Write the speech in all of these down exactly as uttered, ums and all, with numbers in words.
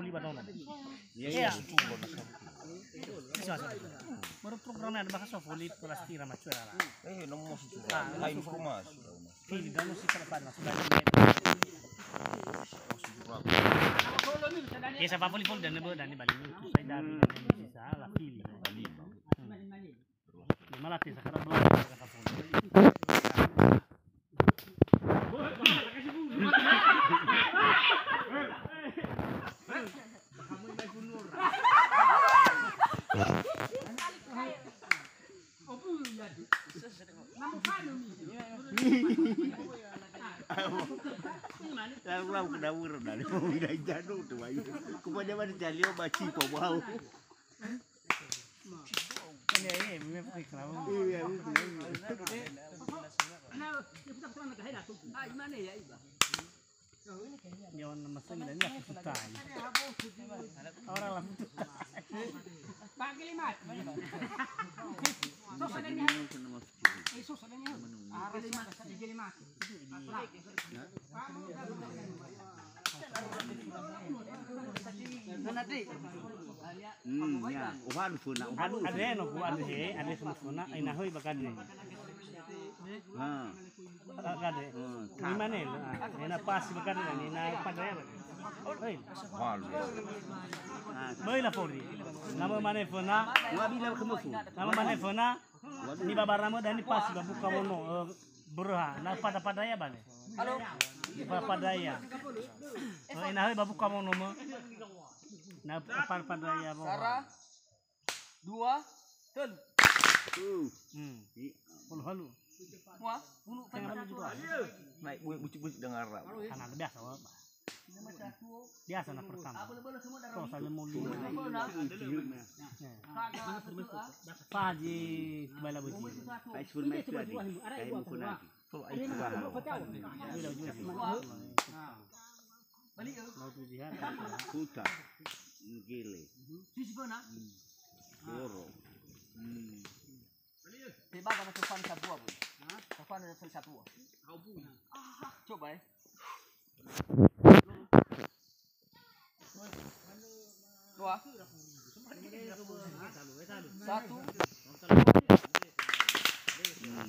Lima nono. Iya, iya, iya. Bisa masuk. Baru programnya ada bahasa voli plastik sama cuy lah. Eh, nomor satu. Ah, nomor satu. Pilih dong si pada pada masuk lagi. Ya, siapa voli voli dan nebo dan balik itu saya dari bisa lah pilih. Malah tisa kada bela. Lalu lau ke dawur dari mau pindah jadu tu bayu. Kepada mana jalio baci kau bau. Ini, ini, ini, ini, ini. Iya, iya, iya. Nah, dia putar-putar nak kahera tu. Ah, gimana ya, Iba? Dia orang nama saya ni aku suka. Orang lah. Pak Gilimat. Susah dia ni. Eh, susah dia ni. Ah, Gilimat, Gilimat. Hmm, ya. Ohalu föna, ohalu. Andre no ku andre he, andre sama föna, ina hoi bakadre. Ha. Bakadre. Hmm. Ni mane lo? Ah, ina pas bakadre, ina padre. Hoi. Ohalu. Böi la fori. Nama mane föna? Wa bila kemu fu. Nama mane föna? Ni babara mö dani pas babuka wono, eh, böröha. Na pada-pada ya bane. Halo. Pada-pada ya. Eh, ina hoi babuka wono mö. Na pada-pada ya bo. Sara. Dua. Telu. Hmm. Puluh halu. Wah, puluh. Jangan halu juga. Naik bu-, bucik-bucik dengan rap. Karena biasa, Pak. Biasa na pertama. Terus ada muli. Paji bala buji. Ai sepuluh menit tadi. Ai mukuna. Tuh ai mukuna. Mau tuh jihad. Huta. Gele. Doro. Tebaga na tofan sabua, Bu. Tofan na tofan sabua. Coba, eh. Dua. Satu. Hmm.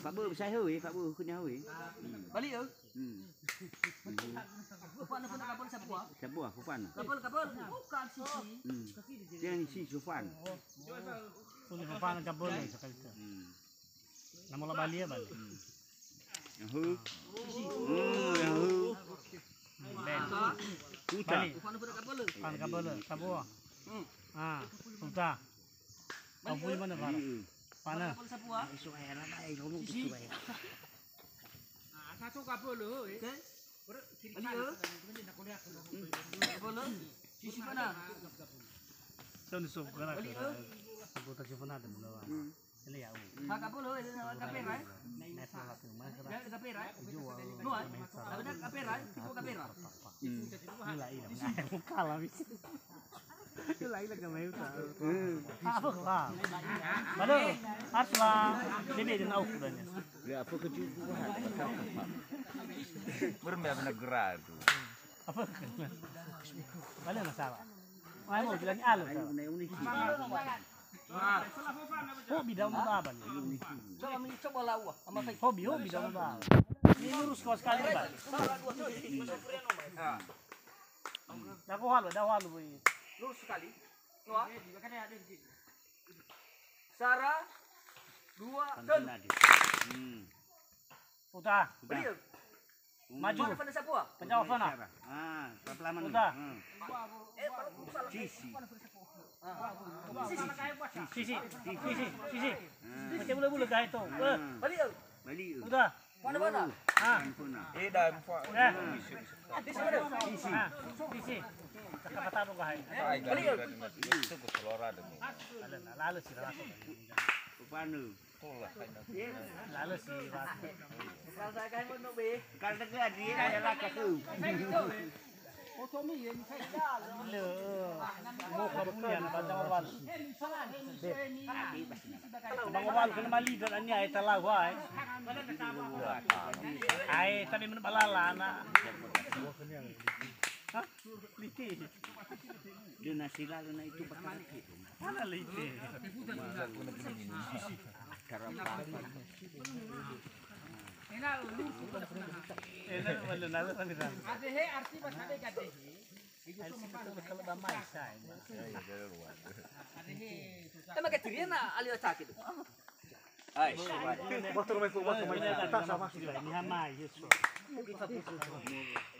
Pak Bu, saya hui, Pak Bu, kunyah hui. Balik, eh? Hmm. Fofana, fofana, kaböl sabua. Sabua, fofana. Kaböl, kaböl. Bukan sisi. Hmm. Yang si fofana. Fofana kaböl sekali tu. Hmm. Nama la balia balik. Yahu. Hmm, yahu. Ben. Puta. Balik. Fofana, fofana kaböl. Fofana kaböl, sabua. Hmm. Ah, puta. Kau pui mana, Bar? Mana? Fofana sabua. Isu era, isu era. Sisi mana? Anggota si Fana ada belum. Ini ya, U. Kapera, eh? Kapera, eh? Kapera, eh? Kapera, eh? Kapera, eh? Kalah, bisa. Itu lain lagi main, Pak. Apa, Pak? Halo, Asla. Jadi, dia nak ukur dah ni. Ya, apa kerja? Bermain negara tu. Apa? Balik masalah. Ayo, bilang alo. Hobi daun apa ni? Coba mi, coba lawa. Hobi, hobi daun apa? Ini lurus kau sekali, Pak. Dah kau halu, dah halu, boy. Lurus sekali. Dua. Sara. Dua. Telu. Hmm. Uta. Beliau. Maju. Fana, fana, sapua. Pejawa fana. Ah, pelan-pelan. Uta. Hmm. Eh, salah. Sisi. Sisi. Sisi. Sisi. Sisi. Hmm. Macam bulu-bulu dah itu. Hmm. Eh. Balik. Balik. Uta. Mana, mana? Ah. Fana. Eh, dah empat. Eh. Sisi. Ah. Sisi. Cakap kata dong, hai. Balik. Itu keseluruhan demi. Lalu, lalu sih, lalu. Fana. Lalu si Ratu. Kalau tegah dia, dia lah kaku. Lo, mau kamu ni anak bantang awal. Bang awal kena mali dan ani ai talau ai. Ai, tapi mana balala anak. Hah? Lite. Dia nasi lalu na itu bakar. Mana lite? Acara apa? Enak, malu nalo kan kita. Adehe arti bahasa Bali adehe. Itu semua kalau bamai saya. Adehe. Emang kecilnya na alio sakit. Hai. Waktu rumah itu, waktu rumah itu. Tak sama sih. Ini sama, Yesus.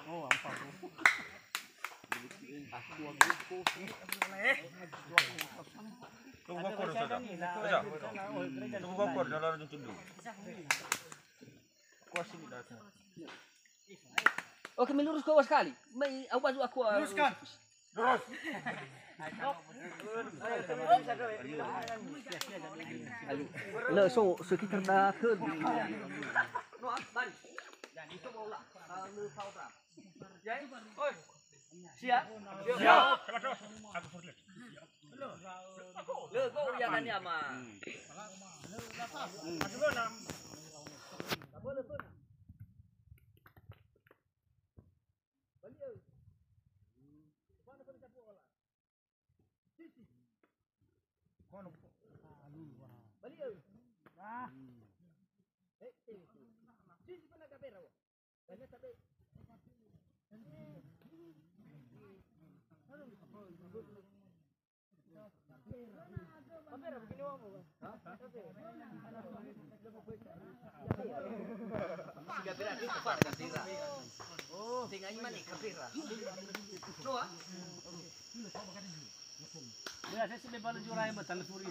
Oh, apa? Tunggu bakor saja. Saja. Tunggu bakor dalam tundu. Kuasi tidak. Oke, melurus kau sekali. Mai, aku baju aku. Luruskan. Terus. Ayo. Lö, so, sekitar dah ke. Siap? Siap. Lö, go ya nani ama. Kapera, kapera. Tenga imane kapera. Coba. Bila saya sudah balu juara yang betul furi.